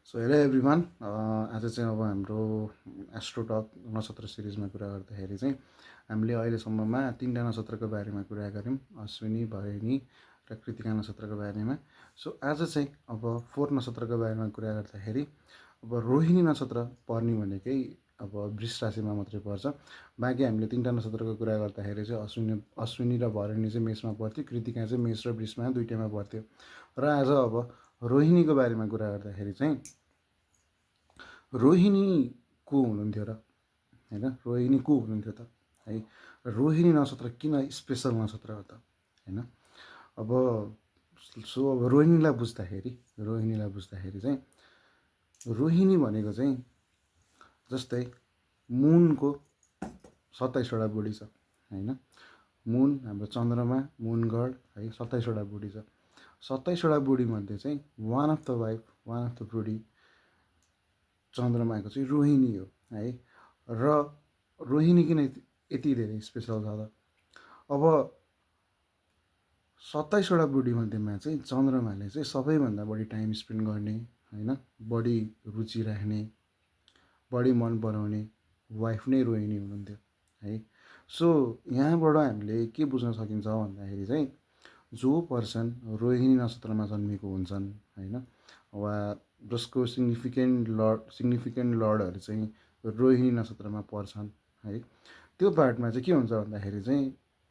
So hello everyone आज चाहिँ अब हाम्रो एस्ट्रोटक नक्षत्र सिरिजमा कुरा गर्दाखेरि चाहिँ हामीले अहिलेसम्ममा तिनवटा नक्षत्रको बारेमा कुरा गऱ्यौँ, अश्विनी, भरिणी र कृतिका नक्षत्रको बारेमा। सो आज चाहिँ अब फोर्थ नक्षत्रको बारेमा कुरा गर्दाखेरि अब रोहिणी नक्षत्र पर्ने भनेकै अब वृष राशिमा मात्रै पर्छ। बाँकी हामीले तिनवटा नक्षत्रको कुरा गर्दाखेरि चाहिँ अश्विनी र भरिणी चाहिँ मेषमा पर्थ्यो, कृतिका चाहिँ मेष र वृषमा दुइटैमा पर्थ्यो। र आज अब रोहिणीको बारेमा कुरा गर्दाखेरि चाहिँ रोहिणी को हुनुहुन्थ्यो र होइन, रोहिणी को हुनुहुन्थ्यो त है। रोहिणी नक्षत्र किन स्पेसल नक्षत्र हो त होइन। अब अब रोहिणीलाई बुझ्दाखेरि चाहिँ रोहिणी भनेको चाहिँ जस्तै मुनको 27वटा बुढी छ होइन। मुन हाम्रो चन्द्रमा, मुन गड है, 27वटा बुढी छ। 27वटा बुढीमध्ये चाहिँ वान अफ द बुढी चन्द्रमाको चाहिँ रोहिणी हो है। र रोहिणी किन यति धेरै स्पेसल छ त। अब 27वटा बुढीमध्येमा चाहिँ चन्द्रमाले चाहिँ सबैभन्दा बढी टाइम स्पेन्ड गर्ने होइन, बढी रुचि राख्ने, बढी मन पराउने वाइफ नै रोहिणी हुनुहुन्थ्यो है। सो यहाँबाट हामीले के बुझ्न सकिन्छ भन्दाखेरि चाहिँ जो पर्सन रोहिणी नक्षत्रमा जन्मेको हुन्छन् होइन, वा जसको सिग्निफिकेन्ट लर्डहरू चाहिँ रोहिणी नक्षत्रमा पर्छन् है, त्यो पार्टमा चाहिँ के हुन्छ भन्दाखेरि चाहिँ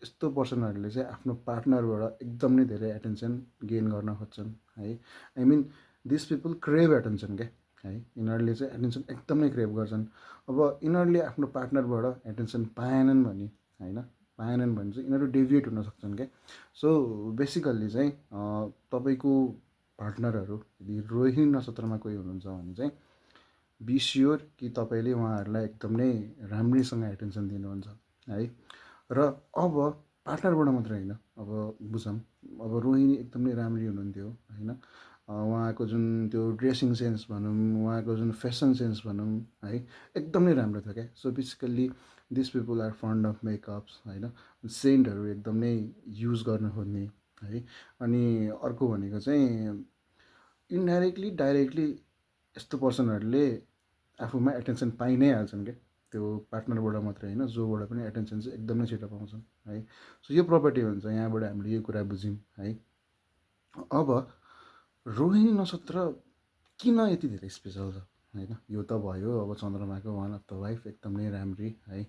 यस्तो पर्सनहरूले चाहिँ आफ्नो पार्टनरबाट एकदम नै धेरै एटेन्सन गेन गर्न खोज्छन् है। I mean this people crave attention क्या है। यिनीहरूले चाहिँ एटेन्सन एकदमै क्रेभ गर्छन्। अब यिनीहरूले आफ्नो पार्टनरबाट एटेन्सन पाएनन् भने होइन, चाहिँ यिनीहरू डेभिएट हुन सक्छन् क्या। सो बेसिकल्ली चाहिँ तपाईँको पार्टनरहरू यदि रोहिणी नक्षत्रमा कोही हुनुहुन्छ भने चाहिँ बी स्योर कि तपाईँले उहाँहरूलाई एकदम नै राम्रैसँग एटेन्सन दिनुहुन्छ है। र अब पार्टनरबाट मात्रै होइन, अब बुझौँ, अब रोहिणी एकदमै राम्री हुनुहुन्थ्यो होइन। उहाँको जुन त्यो ड्रेसिङ सेन्स भनौँ, उहाँको जुन फेसन सेन्स भनौँ है, एकदमै राम्रो थियो क्या। So basically this people are fond of makeups होइन, सेन्टहरू एकदम नै युज गर्न खोज्ने है। अनि अर्को भनेको चाहिँ इन्डाइरेक्टली डाइरेक्टली यस्तो पर्सनहरूले आफूमा एटेन्सन पाइ नै हाल्छन् क्या। त्यो पार्टनरबाट मात्रै होइन, जोबाट पनि एटेन्सन चाहिँ एकदमै छिटो पाउँछन् है। सो यो प्रपर्टी हुन्छ, यहाँबाट हामीले यो कुरा बुझ्यौँ है। अब रोहिणी नक्षत्र किन यति धेरै स्पेसल छ होइन, यो त भयो अब चन्द्रमाको वान अफ द वाइफ एकदम नै राम्री है।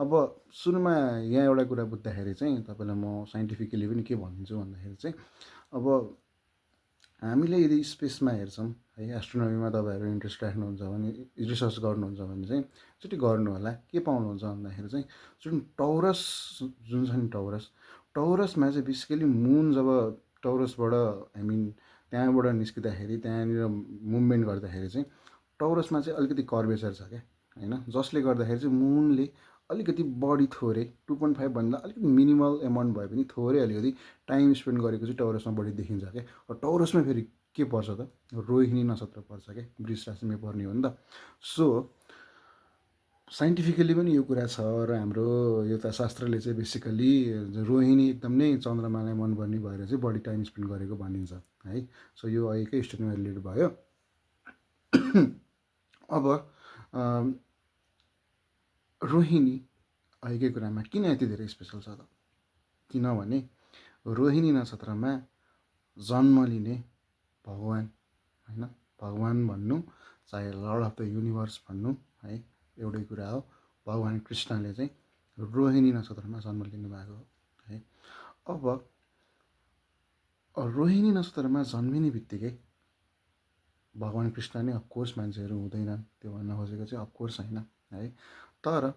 अब सुरुमा यहाँ एउटा कुरा बुझ्दाखेरि चाहिँ तपाईँलाई म साइन्टिफिकली पनि के भनिदिन्छु भन्दाखेरि चाहिँ अब हामीले यदि स्पेसमा हेर्छौँ है, एस्ट्रोनोमीमा तपाईँहरू इन्ट्रेस्ट राख्नुहुन्छ भने, रिसर्च गर्नुहुन्छ भने चाहिँ एकचोटि गर्नु होला। के पाउनुहुन्छ भन्दाखेरि चाहिँ जुन टौरस जुन छ नि, टौरसमा चाहिँ बेसिकली मुन जब टौरसबाट आई मिन त्यहाँबाट निस्किँदाखेरि, त्यहाँनिर मुभमेन्ट गर्दाखेरि चाहिँ टौरसमा चाहिँ अलिकति कर्वेचर छ क्या होइन, जसले गर्दाखेरि चाहिँ मुनले अलिकति बढी थोरै 2.5भन्दा अलिकति मिनिमल एमाउन्ट भए पनि थोरै अलिकति टाइम स्पेन्ड गरेको चाहिँ टौरसमा बढी देखिन्छ क्या। टौरसमा फेरि के पर्छ त, रोहिणी नक्षत्र पर्छ क्या, वृष राशिमै पर्ने हो नि त। सो साइन्टिफिकली पनि यो कुरा छ र हाम्रो यो त शास्त्रले चाहिँ बेसिकली रोहिणी एकदम नै चन्द्रमालाई मनपर्ने भएर चाहिँ बढी टाइम स्पेन्ड गरेको भनिन्छ है। सो यो अहिलेकै स्टोरीमा रिलेट भयो। अब रोहिणी अहिलेकै कुरामा किन यति धेरै स्पेसल छ त, किनभने रोहिणी नक्षत्रमा जन्म लिने भगवान् होइन, भगवान् भन्नु चाहे लर्ड अफ द युनिभर्स भन्नु है, एउटै कुरा हो। भगवान् कृष्णले चाहिँ रोहिणी नक्षत्रमा जन्म लिनुभएको हो है। अब रोहिणी नक्षत्रमा जन्मिने बित्तिकै भगवान् कृष्ण नै अफकोर्स मान्छेहरू हुँदैनन्, त्यो भन्न खोजेको चाहिँ अफकोर्स होइन है। तर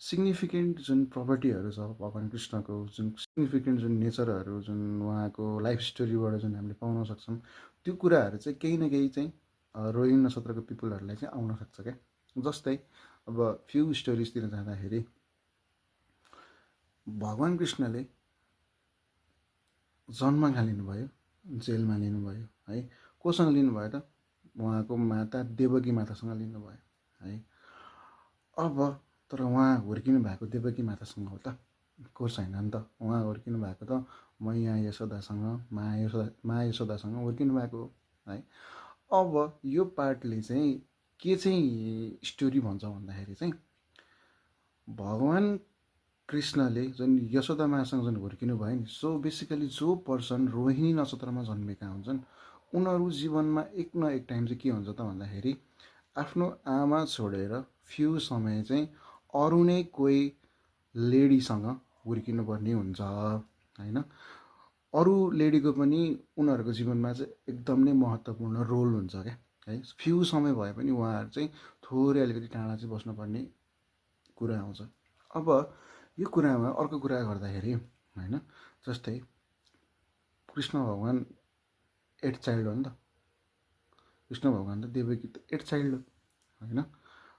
सिग्निफिकेन्ट जुन प्रपर्टीहरू छ भगवान् कृष्णको, जुन सिग्निफिकेन्ट जुन नेचरहरू, जुन उहाँको लाइफ स्टोरीबाट जुन हामीले पाउन सक्छौँ, त्यो कुराहरू चाहिँ केही न केही चाहिँ रोहिणी नक्षत्रको पिपुलहरूलाई चाहिँ आउन सक्छ क्या। जस्तै अब फ्यु स्टोरिजतिर जाँदाखेरि भगवान् कृष्णले जन्म कहाँ लिनुभयो, जेलमा लिनुभयो है। कोसँग लिनुभयो त, उहाँको माता देवकी मातासँग लिनुभयो है। अब तर उहाँ हुर्किनु भएको देवकी मातासँग हो त, कोर्स होइन नि त। उहाँ हुर्किनु भएको त मैया यशोदासँग, माया यशोदासँग हुर्किनु भएको हो है। अब यो पार्टले चाहिँ के चाहिँ स्टोरी भन्छ भन्दाखेरि चाहिँ भगवान् कृष्णले जुन यशोदा मासँग जुन हुर्किनु भयो नि, सो बेसिकली जो पर्सन रोहिणी नक्षत्रमा जन्मेका हुन्छन् उनीहरू जीवनमा एक न एक टाइम चाहिँ के हुन्छ त भन्दाखेरि आफ्नो आमा छोडेर फ्यु समय चाहिँ अरू नै कोही लेडीसँग हुर्किनुपर्ने हुन्छ होइन। अरू लेडीको पनि उनीहरूको जीवनमा चाहिँ एकदम नै महत्त्वपूर्ण रोल हुन्छ क्या है। फ्यु समय भए पनि उहाँहरू चाहिँ थोरै अलिकति टाढा चाहिँ बस्नुपर्ने कुरा आउँछ। अब यो कुरामा अर्को कुरा गर्दाखेरि होइन, जस्तै कृष्ण भगवान् 8 चाइल्ड हो नि त, कृष्ण भगवान् त देवकी त 8 चाइल्ड हो होइन।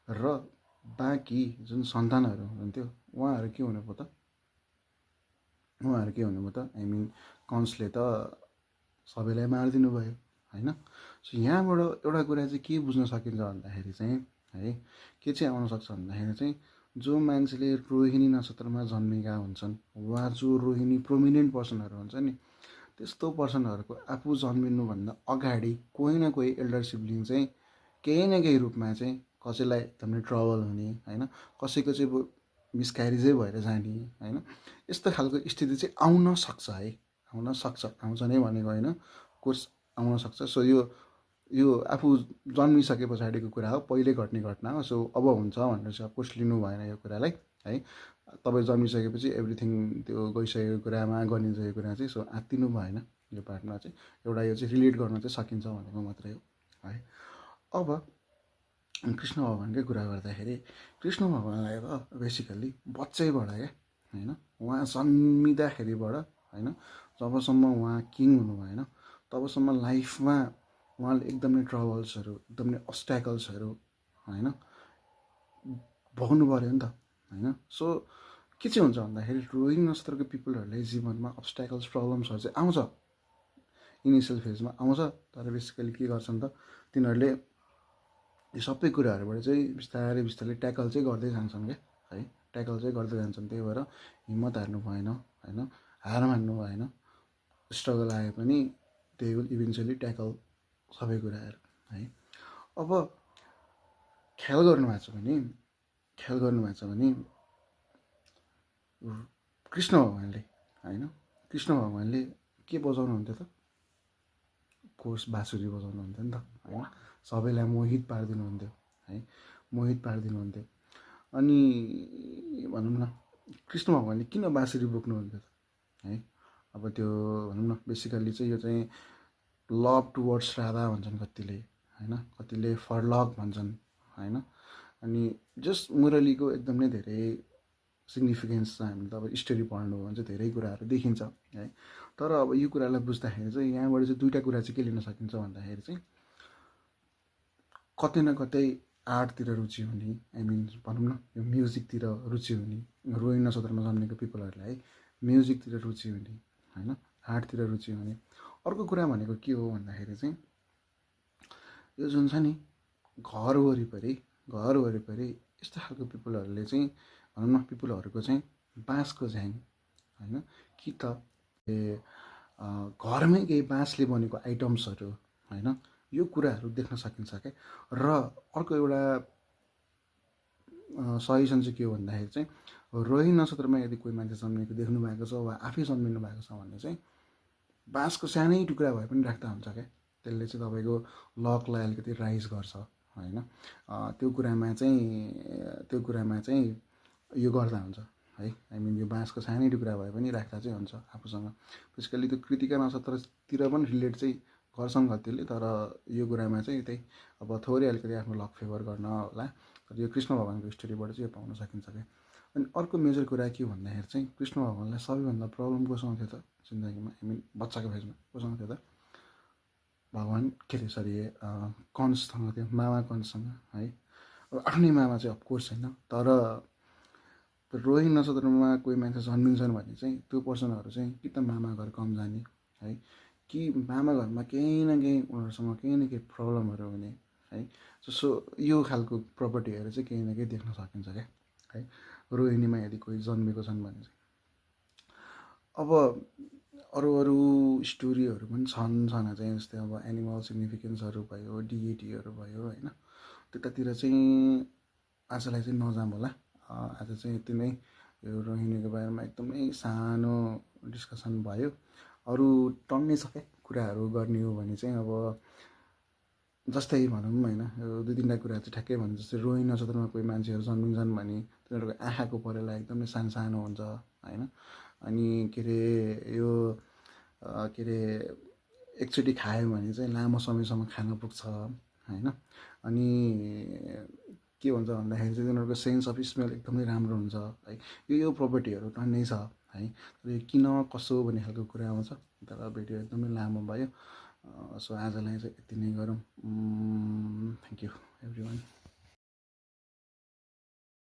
र बाँकी जुन सन्तानहरू हुनुहुन्थ्यो उहाँहरू के हुनुभयो त, उहाँहरू के हुनुभयो त, आई मिन कंसले त सबैलाई मारिदिनु भयो होइन। सो यहाँबाट एउटा कुरा चाहिँ के बुझ्न सकिन्छ भन्दाखेरि चाहिँ है, के चाहिँ आउन सक्छ भन्दाखेरि चाहिँ जो मान्छेले रोहिणी नक्षत्रमा जन्मेका हुन्छन् वा जो रोहिणी प्रोमिनेन्ट पर्सनहरू हुन्छ नि, त्यस्तो पर्सनहरूको आफू जन्मिनुभन्दा अगाडि कोही न कोही एल्डर सिब्लिङ चाहिँ केही न केही रूपमा चाहिँ कसैलाई एकदमै ट्रबल हुने होइन, कसैको चाहिँ मिसक्यारेजै भएर जाने होइन, यस्तो खालको स्थिति चाहिँ आउन सक्छ है, आउन सक्छ, आउँछ नै भनेको होइन, कोर्स आउन सक्छ। सो यो आफू जन्मिसके पछाडिको कुरा हो, पहिले घट्ने घटना हो। सो अब हुन्छ भनेर चाहिँ अफकोर्स लिनु भएन यो कुरालाई है। तपाईँ जन्मिसकेपछि एभ्रिथिङ त्यो गइसकेको कुरामा गरिसकेको कुरा चाहिँ सो आत्तिनु भएन यो पार्टमा चाहिँ, एउटा यो चाहिँ रिलेट गर्न चाहिँ सकिन्छ भनेको मात्रै हो है। अब कृष्ण भगवान्कै कुरा गर्दाखेरि कृष्ण भगवान्लाई त बेसिकल्ली बच्चैबाट क्या होइन, उहाँ जन्मिँदाखेरिबाट होइन, जबसम्म उहाँ किङ हुनु भएन तबसम्म लाइफमा उहाँले एकदमै ट्रबल्सहरू एकदमै अब्स्ट्याकल्सहरू होइन भोग्नु पऱ्यो नि त होइन। सो के चाहिँ हुन्छ भन्दाखेरि रोहिणी नक्षत्रको पिपलहरूले जीवनमा अब्स्ट्याकल्स प्रब्लम्सहरू चाहिँ आउँछ, इनिसियल फेजमा आउँछ, तर बेसिकली के गर्छन् त तिनीहरूले यो सबै कुराहरूबाट चाहिँ बिस्तारै बिस्तारै ट्याकल चाहिँ गर्दै जान्छन् क्या है, ट्याकल चाहिँ गर्दै जान्छन्। त्यही भएर हिम्मत हार्नु भएन होइन, हार मान्नु भएन, स्ट्रगल आए पनि दे विल इभेन्चुली ट्याकल सबै कुराहरू है। अब ख्याल गर्नुभएको छ भने कृष्ण भगवान्ले होइन, कृष्ण भगवान्ले के बजाउनुहुन्थ्यो त, कोर्स बाँसुरी बजाउनुहुन्थ्यो नि त होइन, सबैलाई मोहित पारिदिनुहुन्थ्यो है, मोहित पारिदिनुहुन्थ्यो। अनि भनौँ न कृष्ण भगवान्ले किन बाँसुरी बोक्नुहुन्थ्यो त है। अब त्यो भनौँ न बेसिकल्ली चाहिँ यो चाहिँ लभ टुवर्ड्स राधा भन्छन् कतिले होइन, कतिले फरलभ भन्छन् होइन। अनि जस्ट मुरलीको एकदम नै धेरै सिग्निफिकेन्स छ, हामीले अब स्टोरी पढ्नु हो भने चाहिँ धेरै कुराहरू देखिन्छ है। तर अब यो कुरालाई बुझ्दाखेरि चाहिँ यहाँबाट चाहिँ दुईवटा कुरा चाहिँ के लिन सकिन्छ भन्दाखेरि चाहिँ कतै न कतै आर्टतिर रुचि हुने, आई मिन भनौँ न यो म्युजिकतिर रुचि हुने, रोहिणी नक्षत्रमा जन्मेको पिपलहरूलाई म्युजिकतिर रुचि हुने होइन, आर्टतिर रुचि हुने। अर्को कुरा भनेको के हो भन्दाखेरि चाहिँ यो जुन छ नि घर वरिपरि यस्तो खालको पिपलहरूले चाहिँ भनौँ न पिपलहरूको चाहिँ बाँसको झ्याङ होइन, कि त घरमै केही बाँसले बनेको आइटम्सहरू होइन, यो कुराहरू देख्न सकिन्छ क्या। र अर्को एउटा सजेसन चाहिँ के हो भन्दाखेरि चाहिँ रोहिणी नक्षत्रमा यदि कोही मान्छे जन्मेको देख्नु भएको छ वा आफै जन्मिनु भएको छ भने चाहिँ बाँसको सानै टुक्रा भए पनि राख्दा हुन्छ क्या, त्यसले चाहिँ तपाईँको लकलाई अलिकति राइज गर्छ होइन। त्यो कुरामा चाहिँ यो गर्दा हुन्छ है, आई मिन यो बाँसको सानै टुक्रा भए पनि राख्दा चाहिँ हुन्छ आफूसँग। बेसिकली त्यो कृतिका नक्षत्रतिर पनि रिलेट चाहिँ गर्छन् कतिले, तर यो कुरामा चाहिँ त्यही अब थोरै अलिकति आफ्नो लक फेभर गर्न होला, तर यो कृष्ण भगवान्को स्टोरीबाट चाहिँ यो पाउन सकिन्छ क्या। अनि अर्को मेजर कुरा के भन्दाखेरि चाहिँ कृष्ण भगवान्लाई सबैभन्दा प्रब्लम कोसँग थियो त जिन्दगीमा, आई मिन बच्चाको फेजमा कोसँग थियो त, भगवान् के अरे सरी कंससँग थियो, मामा कंससँग है। अब आफ्नै मामा चाहिँ अफकोर्स छैन, तर रोहिणी नक्षत्रमा कोही मान्छे जन्मिन्छन् भने चाहिँ त्यो पर्सनहरू चाहिँ कि त मामा घर कम जाने है, कि मामा घरमा केही न केही उनीहरूसँग केही न केही प्रब्लमहरू हुने है। सो यो खालको प्रपर्टीहरू चाहिँ केही न केही देख्न सकिन्छ क्या है, रोहिणीमा यदि कोही जन्मेको छन् भने चाहिँ। अब अरू अरू स्टोरीहरू पनि छन् चाहिँ जस्तै अब एनिमल सिग्निफिकेन्सहरू भयो, डिइटीहरू भयो होइन, त्यतातिर चाहिँ आजलाई चाहिँ नजाऊँ होला। आज चाहिँ यति नै, यो रोहिणीको बारेमा एकदमै सानो डिस्कसन भयो। अरू टन्नै छ क्या कुराहरू गर्ने हो भने चाहिँ, अब जस्तै भनौँ होइन, यो 2-3टा कुरा चाहिँ ठ्याक्कै भन्नु, जस्तै रोहिणी नक्षत्रमा कोही मान्छेहरू जन्मिन्छन् भने तिनीहरूको आँखाको परेला एकदमै सानो सानो हुन्छ होइन। अनि के अरे यो के अरे एकचोटि खायो भने चाहिँ लामो समयसम्म खान पुग्छ होइन। अनि के भन्छ भन्दाखेरि चाहिँ तिनीहरूको सेन्स अफ स्मेल एकदमै राम्रो हुन्छ है। यो प्रपर्टीहरू टन्नै छ है। यो किन कसो भन्ने खालको कुरा आउँछ, तर भिडियो एकदमै लामो भयो। सो आजलाई चाहिँ यति नै गरौँ। Thank you every one.